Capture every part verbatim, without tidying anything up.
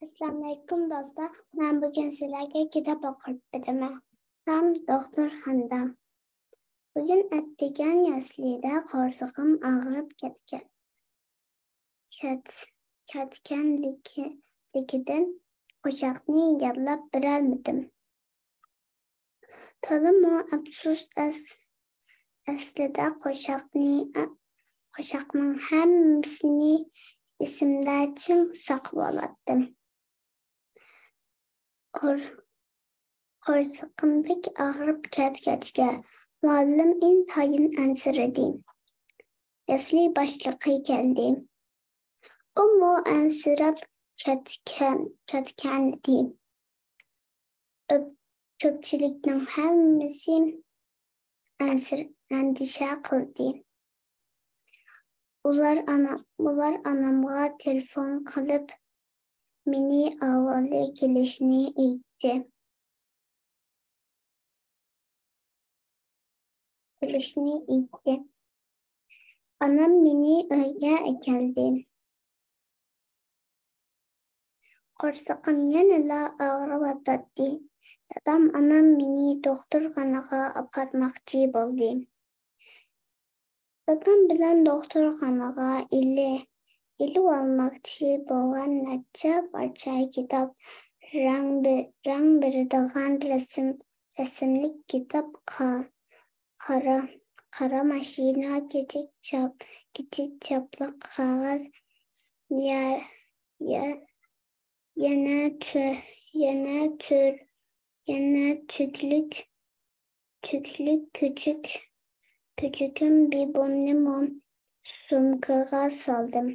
ئەسسالامۇئەلەيكۇم دوستلار، مەن بۈگۈن سىلەرگە كىتاب ئوقۇپ بېرىمەن. تام دوختۇرخانىدا. بۈگۈن ئەتىگەن ياسلىدا قورسىقىم ئاغرىپ كەتكەن. كەت-، كەتكەنلىكىدىن قوشاقنى يادلاپ بېرەلمىدىم. تولىمۇ ئەپسۇس، ئەس-، ئەسلىدە قوشاقنى، قوشاقنىڭ ھەممىسىنى ئېسىمدە چىڭ ساقلىۋالاتتىم. قور-، قورسىقىم بەك ئاغرىپ كەتكەچكە، مۇئەللىم ئىنتايىن ئەنسىرىدى. ياسلى باشلىقى كەلدى. ئۇمۇ ئەنسىرەپ كەتكەن، كەتكەنىدى. كۆپ-، كۆپچىلىكنىڭ ھەممىسى ئەنسىر-، ئەندىشە قىلدى. ئۇلار ئانا-، ئۇلار ئانامغا تېلېفون قىلىپ، مېنى ئالغىلى كېلىشنى ئېيتتى. كېلىشنى ئېيتتى. ئانام مېنى ئۆيگە ئەكەلدى. قورسىقىم يەنىلا ئاغرىۋاتاتتى. دادام ئانام مېنى دوختۇرخانىغا ئاپارماقچى بولدى. دادام بىلەن دوختۇرخانىغا ئېلى-، ئېلىۋالماقچى بولغان نەچچە پارچە كىتاب، رەڭ بە-، رەڭ بېرىدىغان رەسىم، رەسىملىك كىتاب، قا-، قارا، قارا ماشىنا، كىچىك چاپ-، كىچىك چاپلىق قەغەز، يە-، يە-، يەنە تۈ-، يەنە تۈر-، يەنە تۈكلۈك، تۈكلۈك كۈچۈك، كۈچۈكۈم بىبۇننىمۇ سومكىغا سالدىم.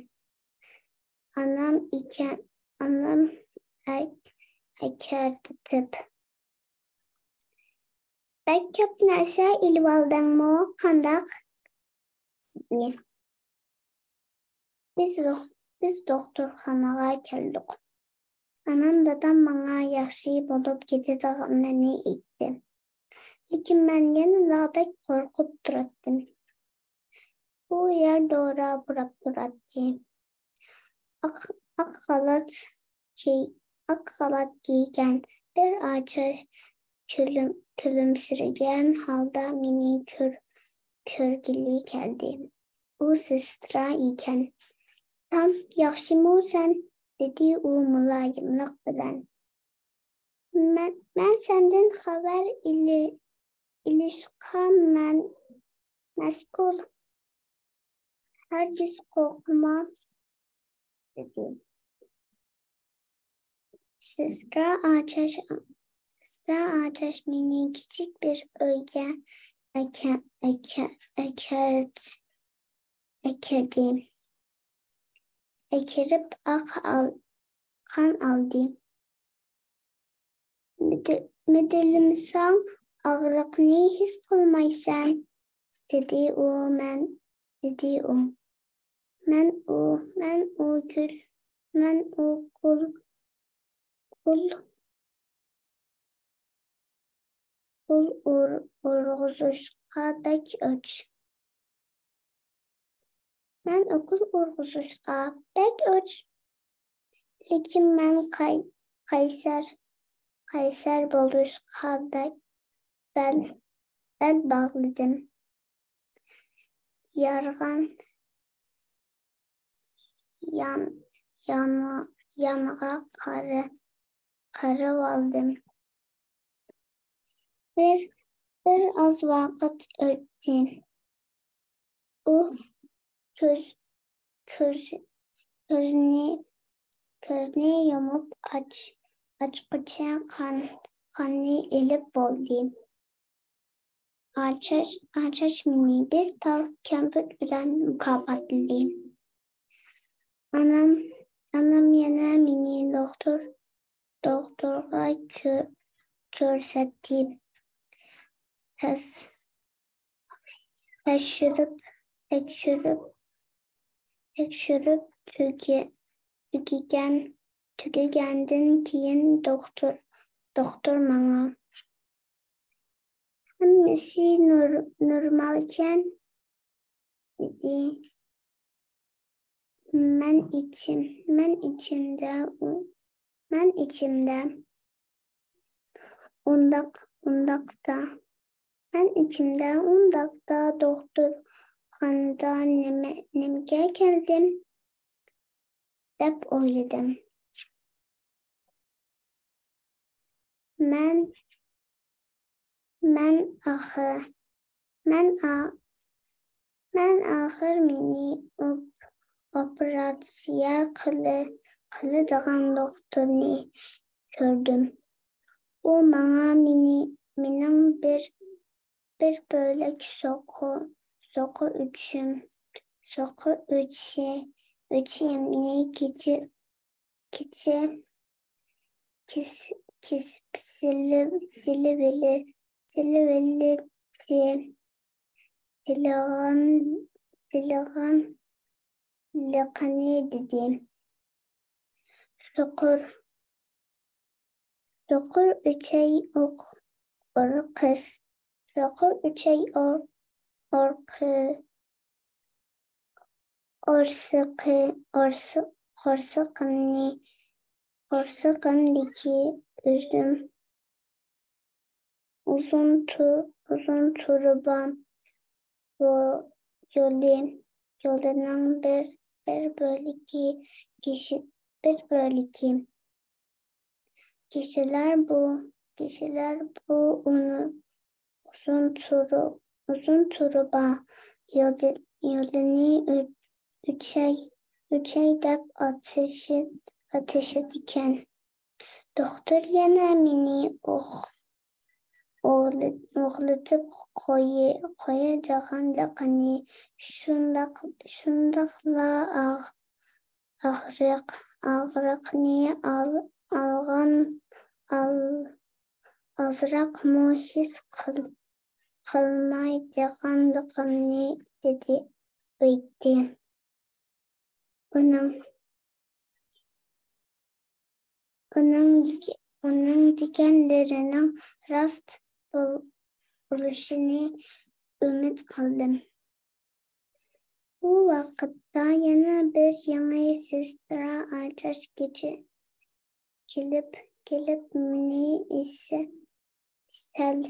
ئانام ئىكەن، ئانام ئەك-، ئەكىرىپ. بەك كۆپ نەرسە ئېلىۋالدىڭمۇ؟ قانداق؟ بىز دوخ-، بىز دوختۇرخانىغا كەلدۇق. ئانام دادام ماڭا ياخشى بولۇپ كېتىدىغانلىرىنى ئېيتتى. لېكىن مەن يەنىلا بەك قورقۇپ تۇراتتىم. بۇ يەر دورا پۇراپ تۇراتتى. ئاق، ئاق خالات كىي-، ئاق خالات كىيگەن بىر ئاچاش كۈلۈم-، كۈلۈمسىرىگەن ھالدا مېنى كۆر-، كۆرگىلى كەلدى. ئۇ سېسترا ئىكەن. «تام، ياخشىمۇ سەن؟» دېدى ئۇ مۇلايىملىق بىلەن. مەن، مەن سەندىن خەۋەر ئېلى-، ئېلىشقا مەن مەسئۇل. ھەرگىز قورقما، دېدى. سېسترا ئاچاش، سېسترا ئاچاش مېنى كىچىك بىر ئۆيگە ئەكە-، ئەكە-، ئەكەرت-، ئەكىردى. ئەكىرىپ ئاق ئال-، قان ئالدى. مىدىر-، مىدىرلىمىساڭ ئاغرىقنى ھېس قىلمايسەن، دېدى ئۇ. مەن، دېدى ئۇ. مەن ئۇ، مەن ئۇ گۈل، مەن ئۇ قۇل، قۇل، قۇل ئۇر-، ئۇرغۇزۇشقا بەك ئۆچ. مەن ئوكۇل ئۇرغۇزۇشقا بەك ئۆچ. لېكىن مەن قەي-، قەيسەر، قەيسەر بولۇشقا بەك بەل، بەل باغلىدىم. يارغان يان-، يان-، يانغا قارا-، قارىۋالدىم. بىر، بىر ئاز ۋاقىت ئۆتتى. ئۇ كۆز، كۆز، كۆزنى، كۆزنى يۇمۇپ ئاچ-، ئاچقۇچە قان، قاننى ئېلىپ بولدى. ئاچاش، ئاچاش مېنى بىر تال كەمپۈت بىلەن مۇكاپاتلىدى. ئانام، ئانام يەنە مېنى دوختۇر، دوختۇرغا كۆ-، كۆرسەتتى. تەس-، تەكشۈرۈپ، تەكشۈرۈپ، تەكشۈرۈپ تۈگە-، تۈگىگەن، تۈگىگەندىن كېيىن دوختۇر، دوختۇر ماڭا، «ھەممىسى نور-، نورمالكەن» دېدى. مەن ئىچىم-، مەن ئىچىمدە ئۇ-، مەن ئىچىمدە ئۇنداق، ئۇنداقتا، مەن ئىچىمدە ئۇنداقتا دوختۇرخانىدا نېمە، نېمىگە كەلدىم دەپ ئويلىدىم. مەن، مەن ئاخىر، مەن ئا-، مەن ئاخىر مېنى ئوپ-، ئوپېراتسىيە قىلى-، قىلىدىغان دوختۇرنى كۆردۈم. ئۇ ماڭا مېنى، مېنىڭ بىر، بىر بۆلەك سوقا، سوقا ئۈچۈم، سوقا ئۈچى، ئۈچۈمنى كېچە، كېچە كېس-، كېسىپ سېلىپ، سېلىۋېلى-، سېلىۋېلىتتى. سېلىغان، سېلىغانلىقىنى دېدى. سوقۇر، سوقۇر ئۈچەي ئوق-، ئورقىس-، سوقۇر ئۈچەي ئور-، ئورقى-، قورسىقى، قورسىق-، قورسىقىمنى، قورسىقىمدىكى ئۈزۈم، ئۇزۇن تۇ-، ئۇزۇن تۇرۇبا يولى، يولىنىڭ بىر، بىر بۆلىكى، كىشى-، بىر بۆلىكى. كىشىلەر بۇ، كىشىلەر بۇ ئۇنى ئۇزۇن تۇرۇ-، ئۇزۇن تۇرۇبا يولى، يولىنى ئۈ-، ئۈچەي، ئۈچەي دەپ ئاتىشى-، ئاتىشىدىكەن. دوختۇر يەنە مېنى ئوغ-، ئوغلى-، ئوغلىتىپ قويى-، قويىدىغانلىقىنى، شۇنداق، شۇنداقلا ئاغ-، ئاغرىق، ئاغرىقنى ئال-، ئالغان، ئال-، ئازراقمۇ ھېس قىل-، قىلمايدىغانلىقىمنى دېدى، ئېيتتى. ئۇنىڭ، ئۇنىڭ دېگە-، ئۇنىڭ دېگەنلىرىنىڭ راست بول-، بولۇشىنى ئۈمىد قىلدىم. بۇ ۋاقىتتا يەنە بىر يېڭى سېسترا ئاچاش كېچە-، كېلىپ، كېلىپ مېنى ئىس-، سەل-،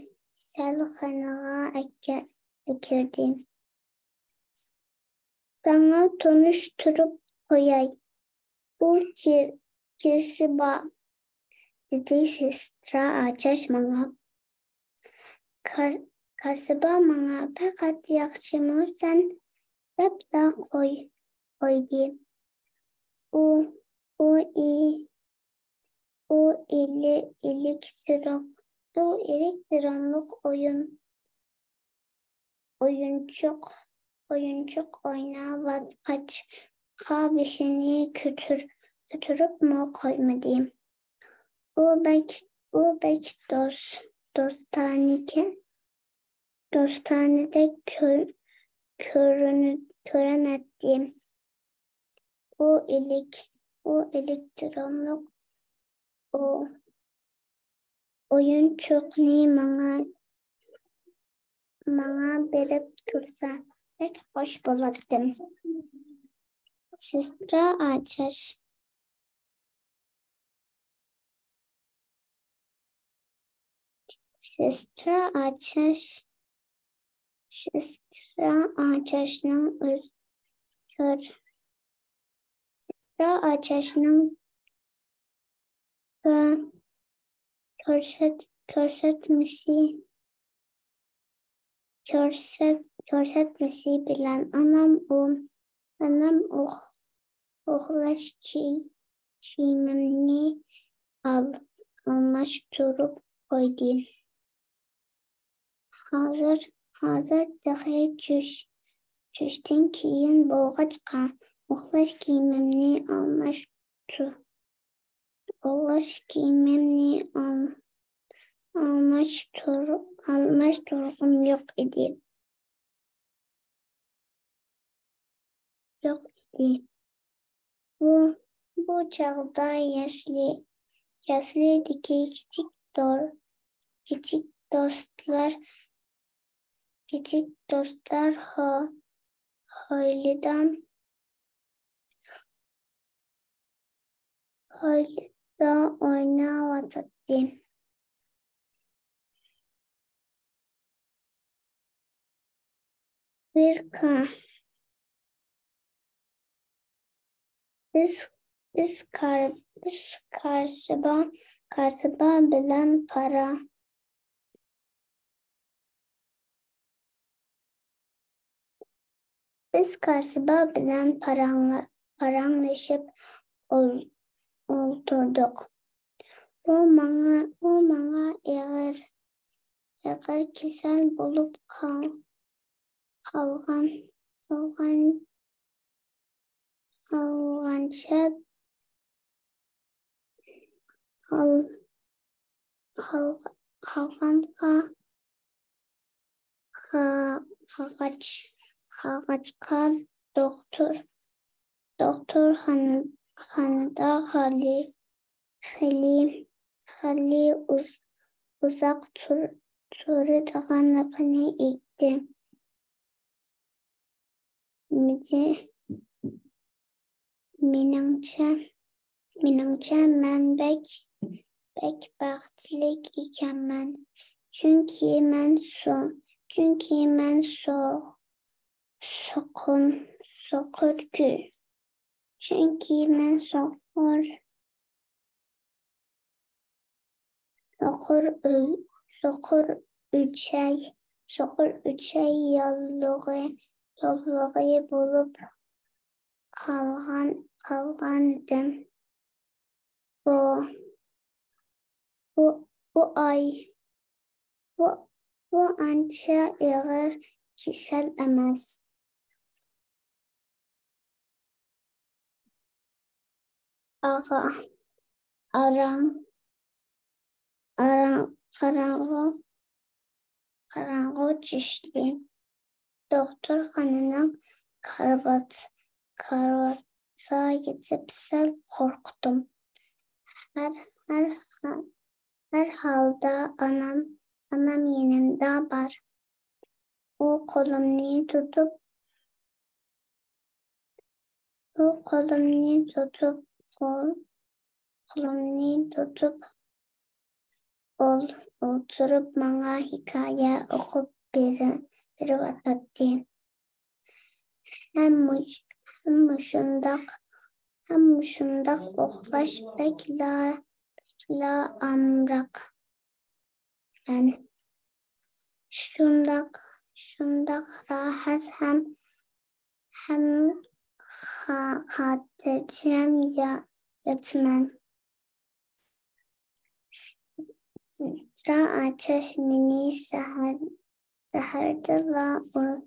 سەلخانىغا ئەكە-، ئەكىردى. ساڭا تونۇشتۇرۇپ قوياي، بۇ كىر-، كىرسىبا، دېدى سېسترا ئاچاش ماڭا. كار-، كارسىبا ماڭا پەقەت ياخشىمۇ سەن دەپلا قوي-، قويدى. ئۇ، ئۇ ئى-، ئۇ ئېلى-، ئېلېكترون-، ئۇ ئېلېكترونلۇق ئويۇن-، ئويۇنچۇق، ئويۇنچۇق ئويناۋاتقاچقا بېشىنى كۆتۈر-، كۆتۈرۈپمۇ قويمىدى. ئۇ بەك، ئۇ بەك دوس-، دوستانىكەن، دوستانىدەك كۆر-، كۆرۈنە-، كۆرۈنەتتى. ئۇ ئېلېك-، ئۇ ئېلېكترونلۇق ئو-، ئويۇنچۇقنى ماڭا، ماڭا بېرىپ تۇرسا، بەك خوش بولاتتىم. سېسترا ئاچاش. سېسترا ئاچاش، سېسترا ئاچاشنىڭ ئۆز-، كۆر-، سېسترا ئاچاشنىڭ كۆ-، كۆرسەت-، كۆرسەتمىسى، كۆرسەت-، كۆرسەتمىسى بىلەن ئانام ئۇ، ئانام ئۇ ئۇخلاش كىي-، كىيىمىمنى ئال-، ئالماشتۇرۇپ قويدى. ھازىر، ھازىر تېخى چۈش، چۈشتىن كېيىن بولغاچقا، ئۇخلاش كىيىمىمنى ئالماشتۇ-، ئۇخلاش كىيىمىمنى ئال-، ئالماشتۇر-، ئالماشتۇرغۇم يوق ئىدى. يوق ئىدى. بۇ، بۇ چاغدا يەسلى، يەسلىدىكى كىچىك دور-، كىچىك دوستلار، كىچىك دوستلار ھو-، ھويلىدا، ھويل-، ئويناۋاتاتتى. بىر كا-، بىز، بىز كار-، بىز كارسىبا، كارسىبا بىلەن پارا-، بىز كارسىبا بىلەن پاراڭلا-، پاراڭلىشىپ ئول-، ئولتۇردۇق. ئۇ ماڭا، ئۇ ماڭا ئېغىر، ئېغىر كېسەل بولۇپ قال-، قالغان، قالغان، قالغانچە، قال-، قال-، قالغانغا، قا-، قالغاچ-، قالغاچقا دوختۇر، دوختۇرخانا-، خانىدا خېلى، خېلى، خېلى ئۇز-، ئۇزاق تۇر-، تۇرىدىغانلىقىنى ئېيتتى. مېنىڭچە، مېنىڭچە، مەن بەك، بەك بەختلىك ئىكەنمەن. چۈنكى مەن سو-، چۈنكى مەن سو-، سوقۇر، سوقۇر كۈ-، چۈنكى مەن سوقۇر، سوقۇر ئۈ-، سوقۇر ئۈچەي، سوقۇر ئۈچەي ياللۇغى، ياللۇغى بولۇپ قالغان، قالغانىدىم. بۇ، بۇ، بۇ ئاي، بۇ، بۇ ئانچە ئېغىر كېسەل ئەمەس. ئاغا، ئاراڭ، ئاراڭ، قاراڭغۇ، قاراڭغۇ چۈشتى. دوختۇرخانىنىڭ كارىۋات-، كارىۋاتىدا يېتىپ سەل قورقتۇم. ھەر، ھەر، ھەر ھالدا ئانام، ئانام يېنىمدا بار. ئۇ قولۇمنى تۇتۇپ، ئۇ قولۇمنى تۇتۇپ، قول-، قولۇمنى تۇتۇپ، ئول-، ئولتۇرۇپ ماڭا ھېكايە ئوقۇپ بېرە-، بېرىۋاتاتتى. ھەم مۇش-، ھەم مۇشۇنداق، ھەم مۇشۇنداق ئۇخلاش بەكلا، بەكلا ئامراق. مەن شۇنداق، شۇنداق راھەت ھەم، ھەم خا-، خاتىرجەم يا-، ياتىمەن. سىدرا ئاچاش مېنى سەھەر، سەھەردىلا ئۇ-،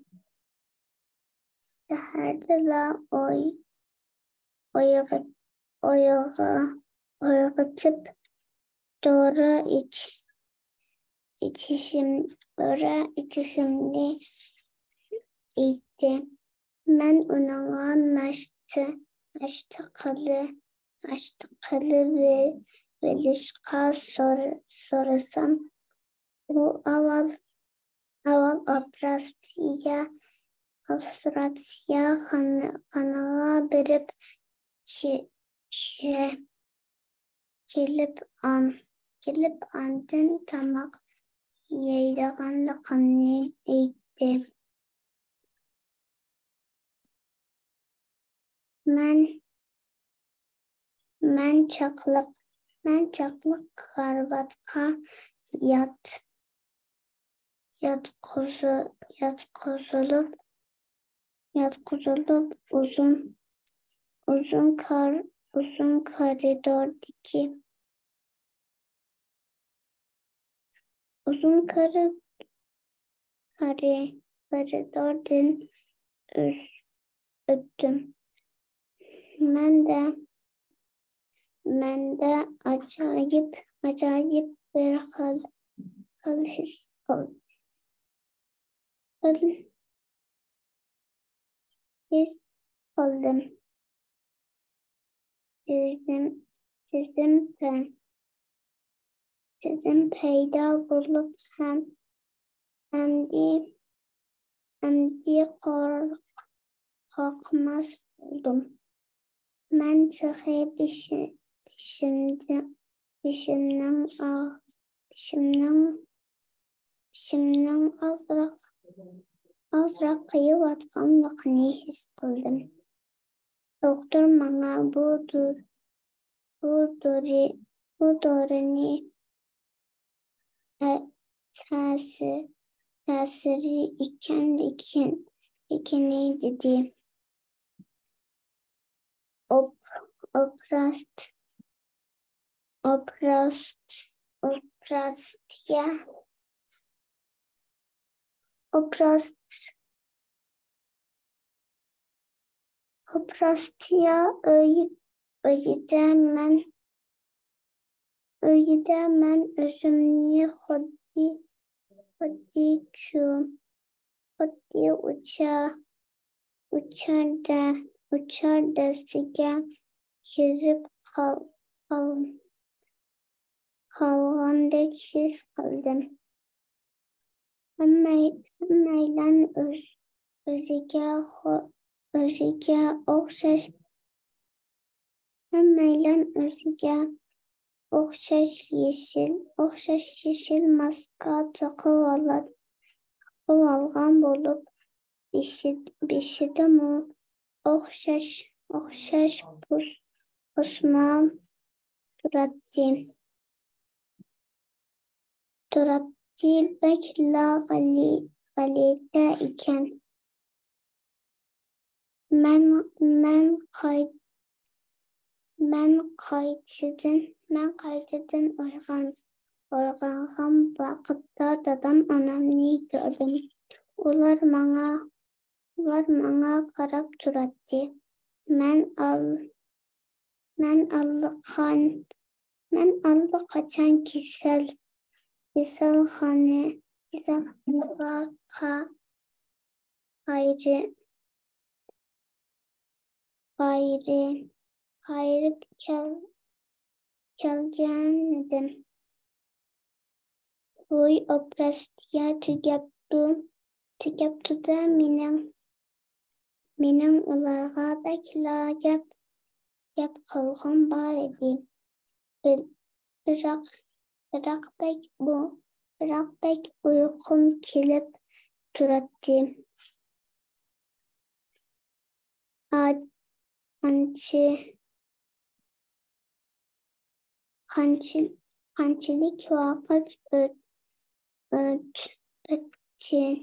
سەھەردىلا ئوي-، ئويغا-، ئويغا-، ئويغىتىپ دورا ئىچ-، ئىچىشىم، دورا ئىچىشىمنى ئېيتتى. مەن ئۇنىڭغا ناشتا، ناشتا قىلى-، ناشتا قىلىۋېلىشقا سور-، سورىسام، ئۇ ئاۋۋال، ئاۋۋال ئوپېراتسىيە، ئوپېراتسىيە خانا-، خانىغا بېرىپ، چى-، چى-، كېلىپ ئان-، كېلىپ ئاندىن تاماق يەيدىغانلىقىمنى ئېيتتى. مەن، مەن چاقلىق، مەن چاقلىق كارىۋاتقا يات-، ياتقۇزۇ-، ياتقۇزۇلۇپ، ياتقۇزۇلۇپ ئۇزۇن، ئۇزۇن كار-، ئۇزۇن كارىدوردىكى، ئۇزۇن كارى-، كارى-، كارىدوردىن ئۆز-، ئۆتتۈم. مەندە، مەندە ئاجايىپ، ئاجايىپ بىر خىل، خىل ھېس قىل-، خىل ھېس قىلدىم. سېزىم، سېزىم پە-، سېزىم پەيدا بولۇپ ھەم ئەمدى، ئەمدى قورق-، قورقماس بولدۇم. مەن تېخى بېشى-، بېشىمدە، بېشىمنىڭ ئا-، بېشىمنىڭ، بېشىمنىڭ ئازراق، ئازراق قېيىۋاتقانلىقىنى ھېس قىلدىم. دوختۇر ماڭا بۇ دۇر-، بۇ دورى، بۇ دورىنى تە-، تەسى-، تەسىرى ئىكەن، ئىكەن، ئىكىنى دېدى. ئوپ-، ئوپراست-، ئوپراست-، ئوپراستىيە، ئوپراست-، ئوپراستىيە ئۆي-، ئۆيىدە مەن، ئۆيىدە مەن ئۆزۈمنى خۇددى، خۇددى چۈ-، خۇددى ئۇچار، ئۇچار دە-، ئۇچار دەستىگە كىرىپ قال-، قال-، قالغاندەك ھېس قىلدىم. ھەممەي-، ھەممەيلەن ئۆز-، ئۆزىگە خو-، ئۆزىگە ئوخشاش، ھەممەيلەن ئۆزىگە ئوخشاش يېشىل، ئوخشاش يېشىل ماسكا تاقىۋالا-، تاقىۋالغان بولۇپ، بېشى-، بېشىدىمۇ ئوخشاش، ئوخشاش پۇس-، پۇسما تۇراتتى. تۇراتتى، بەكلا غەلى-، غەلىتە ئىكەن. مەن، مەن قاي-، مەن قايتىدىن، مەن قايتىدىن ئويغان-، ئويغانغان ۋاقىتتا دادام ئانامنى كۆردۈم. ئۇلار ماڭا، ئۇلار ماڭا قاراپ تۇراتتى. مەن ئال-، مەن ئاللىقان-، مەن ئاللىقاچان كېسەل-، كېسەلخانا-، كېسەلخانىغا قا-، قايرى-، قايرى-، قايرىپ كەل-، كەلگەنىدىم. ۋوي ئوپېراتسىيە تۈگەپتۇ، تۈگەپتۇ-دە، مېنىڭ، مېنىڭ ئۇلارغا بەكلا گەپ، گەپ قىلغۇم بار ئىدى. بىر-، بىراق، بىراق بەك بۇ، بىراق بەك ئۇيقۇم كېلىپ تۇراتتى. ئا-، قانچە-، قانچە-، قانچىلىك ۋاقىت ئۆت-، ئۆت-، ئۆتكەن،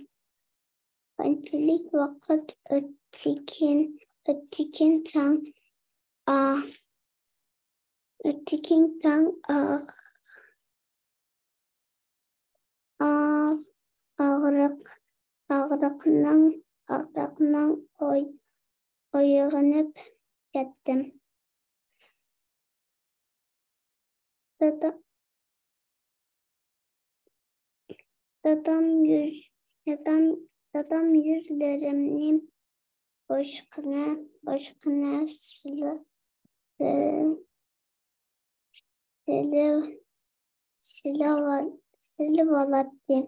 قانچىلىك ۋاقىت ئۆتتىكىن، ئۆتتىكىن تاڭ، ئا-، ئۆتتىكىن تاڭ ئاغ-، ئاغ-، ئاغرىق، ئاغرىقنىڭ، ئاغرىقنىڭ ئوي-، ئويغىنىپ كەتتىم. دادا-، دادام يۈز-، دادام، دادام يۈزلىرىمنى بوشقىنە، بوشقىنە سىلى-، سىلى-، سىلىۋ-، سىلىۋال-، سىلىۋالاتتى.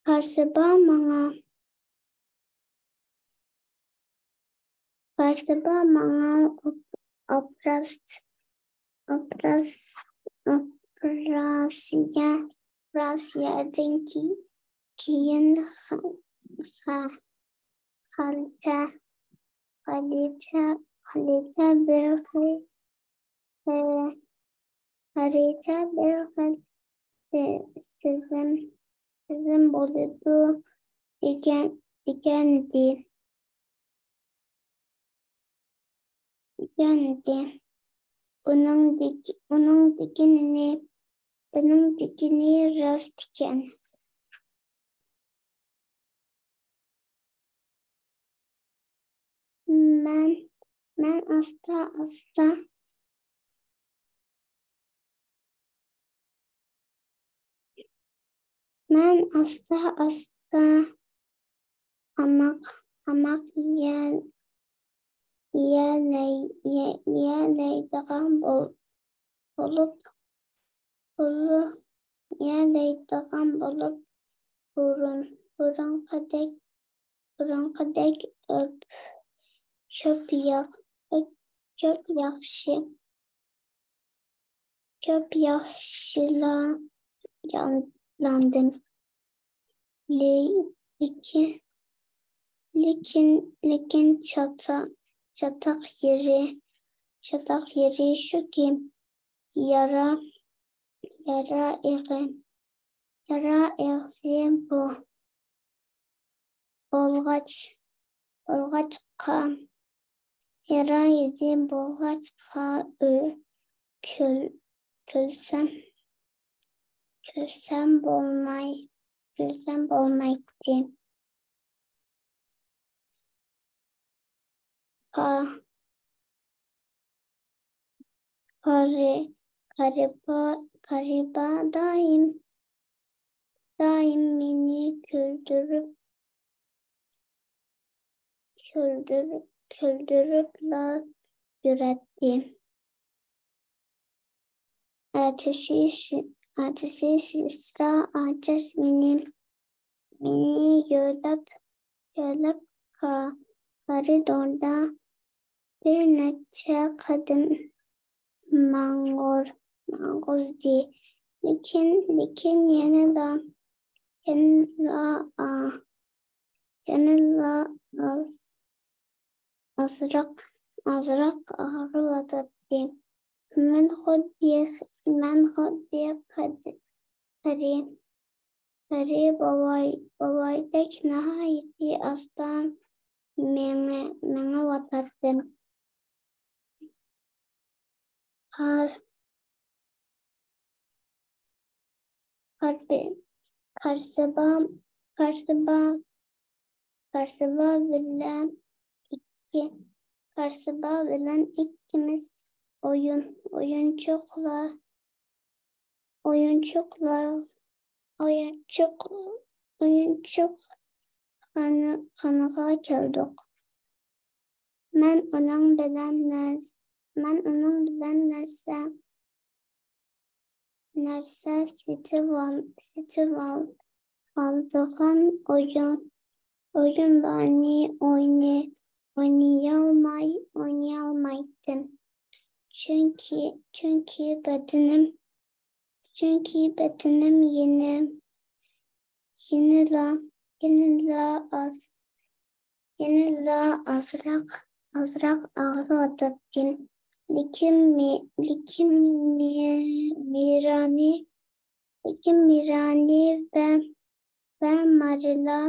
قارىسا بار ماڭا، قارىسا بار ماڭا ئوپ-، ئوپراس-، ئوپراس-، ئوپېراتسىيە، ئوپېراتسىيەدىن كېي-، كېيىن خە-، خە-، خەرىتە، خەرىتە، خەرىتە بىر خىل، ئى، خەرىتە بىر خىل سى-، سېزىم، سېزىم بولىدۇ دېگەن، دېگەنىدى. دېگەنىدى. ئۇنىڭ دېگ-، ئۇنىڭ دېگىنىنى، ئۇنىڭ دېگىنى راست ئىكەن. مەن، مەن ئاستا، ئاستا مەن ئاستا-ئاستا تاماق، تاماق يېيە-، يېيەلەي-، يە-، يېيەلەيدىغان بول-، بولۇپ، بولۇپ، يېيەلەيدىغان بولۇپ، بۇرۇن، بۇرۇنقىدەك، بۇرۇنقىدەك ئۆپ-، كۆپ ياخ-، كۆپ ياخشى، كۆپ ياخشىلاندىم. لېكىن، لېكىن، لېكىن چاتا-، چاتاق يېرى، چاتاق يېرى شۇكى، يارا، يارا ئېغى، يارا ئېغىزى بۇ بولغاچ، بولغاچقا، يارا ئېغىزى بولغاچقا، ئۆ-، كۈل-، كۈلسەم، كۈلسەم بولماي، كۈلسەم بولمايتتى. كا-، كارى-، كارىبا، كارىبا دائىم، دائىم مېنى كۈلدۈرۈپ، كۈلدۈرۈپ، كۈلدۈرۈپلا يۈرەتتى. ئەتىسى، ئەتىسى سېسترا ئاچاش مېنى، مېنى يۆلەپ، يۆلەپ كا-، كارىدوردا بىر نەچچە قەدەم ماڭغۇر-، ماڭغۇزدى. لېكىن، لېكىن يەنىلا، يەنىلا، ئا-، يەنىلا ئاز-، ئازراق، ئازراق ئاغرىۋاتاتتى. مەن خۇددى، مەن خۇددى قەدى-، قېرى، قېرى بوۋاي، بوۋايدەك ناھايىتى ئاستا مېڭە-، مېڭىۋاتاتتىم. قار-، قاربى-، قارسىبا، قارسىبا، قارسىبا بىلەن ئىككى، قارسىبا بىلەن ئىككىمىز ئويۇن، ئويۇنچۇقلار، ئويۇنچۇقلار، ئويۇنچۇق، ئويۇنچۇق خانا-، خانىغا كەلدۇق. مەن ئۇنىڭ بىلەن نەر-، مەن ئۇنىڭ بىلەن نەرسە، نەرسە سېتىۋال-، سېتىۋال-، ئالىدىغان ئويۇن-، ئويۇنلارنى ئوينى-، ئوينىيالماي-، ئوينىيالمايتتىم. چۈنكى، چۈنكى بەدىنىم، چۈنكى بەدىنىم يەنە، يەنىلا، يەنىلا ئاز-، يەنىلا ئازراق، ئازراق ئاغرىۋاتاتتى. لېكىن مې-، لېكىن مې-، مىرانى، لېكىن مىرانى ۋە، ۋە مارىلا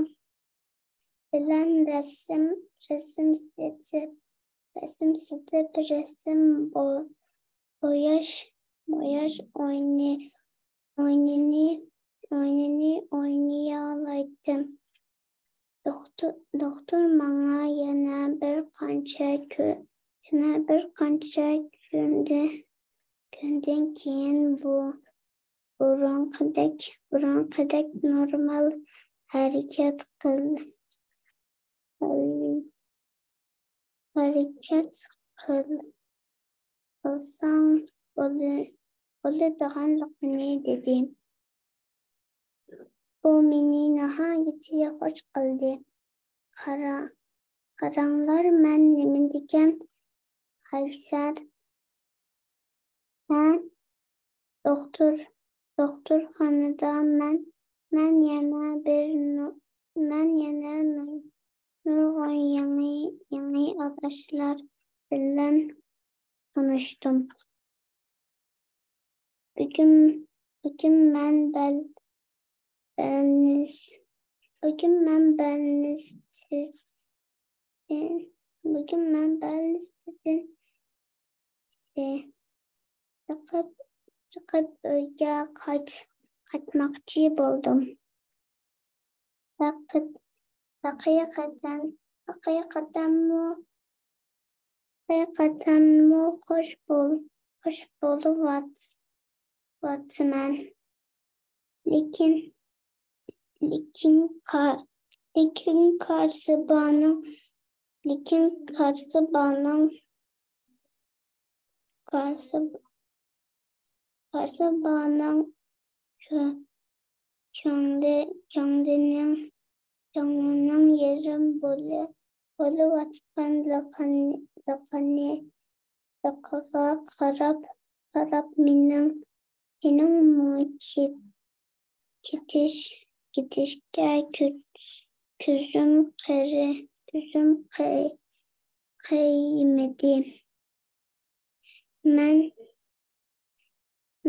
بىلەن رەسىم، رەسىم سېتىپ، رەسىم سېتىپ، رەسىم بو-، بوياش، بوياش ئوينى-، ئويۇنىنى، ئويۇنىنى ئوينىيالايتتىم. دوختۇر، دوختۇر ماڭا يەنە بىر قانچە كۈ-، يەنە بىر قانچە كۈندە-، كۈندىن كېيىن بۇ بۇرۇنقىدەك، بۇرۇنقىدەك نورمال ھەرىكەت قىل-، ھەرىكەت قىل-، قىلساڭ بولى-، بولىدىغانلىقىنى دېدى. بۇ مېنى ناھايىتى خوش قىلدى. قارا-، قاراڭلار، مەن نېمىدېگەن قەيسەر. ھە، دوختۇر، دوختۇرخانىدا مەن، مەن يەنە بىر نۇ-، مەن يەنە نۇ-، نۇرغۇن يېڭى، يېڭى ئاداشلار بىلەن تونۇشتۇم. بۈگۈن، بۈگۈن مەن بەل-، بەلنىس-، بۈگۈن مەن بەلنىستىن، بۈگۈن مەن بەلنىستىن چىقىپ، چىقىپ ئۆيگە قايت-، قايتماقچى بولدۇم. ھەقىق-، ھەقىقەتەن، ھەقىقەتەنمۇ، ھەقىقەتەنمۇ خوش بول-، خوش بولۇۋات-، ۋاتىمەن. لېكىن، لېكىن قا-، لېكىن قارسىبانىڭ، لېكىن قارسىبانىڭ، قارسىب-، قارسىبانىڭ كۆ-، كۆڭلى، كۆڭلىنىڭ، كۆڭلىنىڭ يېرىم بولۇ-، بولۇۋاتقان لىقىنى، لىقىغا قاراپ، قاراپ مېنىڭ، مېنىڭمۇ كېت-، كېتىش، كېتىشكە كۆ-، كۆزۈم قېرى-، كۆزۈم قى-، قىيمىدى. مەن،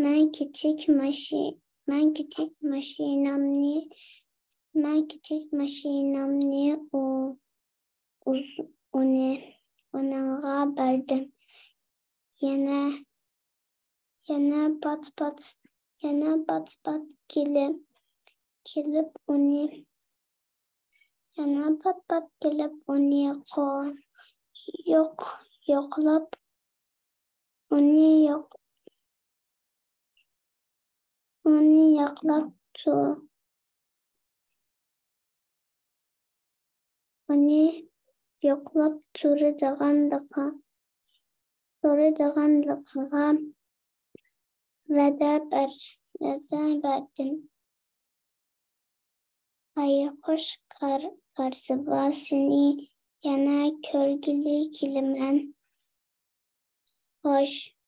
مەن كىچىك ماشى-، مەن كىچىك ماشىنامنى، مەن كىچىك ماشىنامنى ئۇ-، ئۇز-، ئۇنى، ئۇنىڭغا بەردىم. يەنە، يەنە پات-پات، يەنە پات-پات كېلىپ، كېلىپ ئۇنى، يەنە پات-پات كېلىپ ئۇنى قو-، يوق-، يوقلاپ، ئۇنى يوق-، ئۇنى يوقلاپ تۇ-، ئۇنى يوقلاپ تۇرىدىغانلىقى، تۇرىدىغانلىقىغا ۋەدە بەر-، ۋەدە بەردىم. خەير-خوش، كار-، كارزىبا، سېنى يەنە كۆرگىلى كېلىمەن. خوش،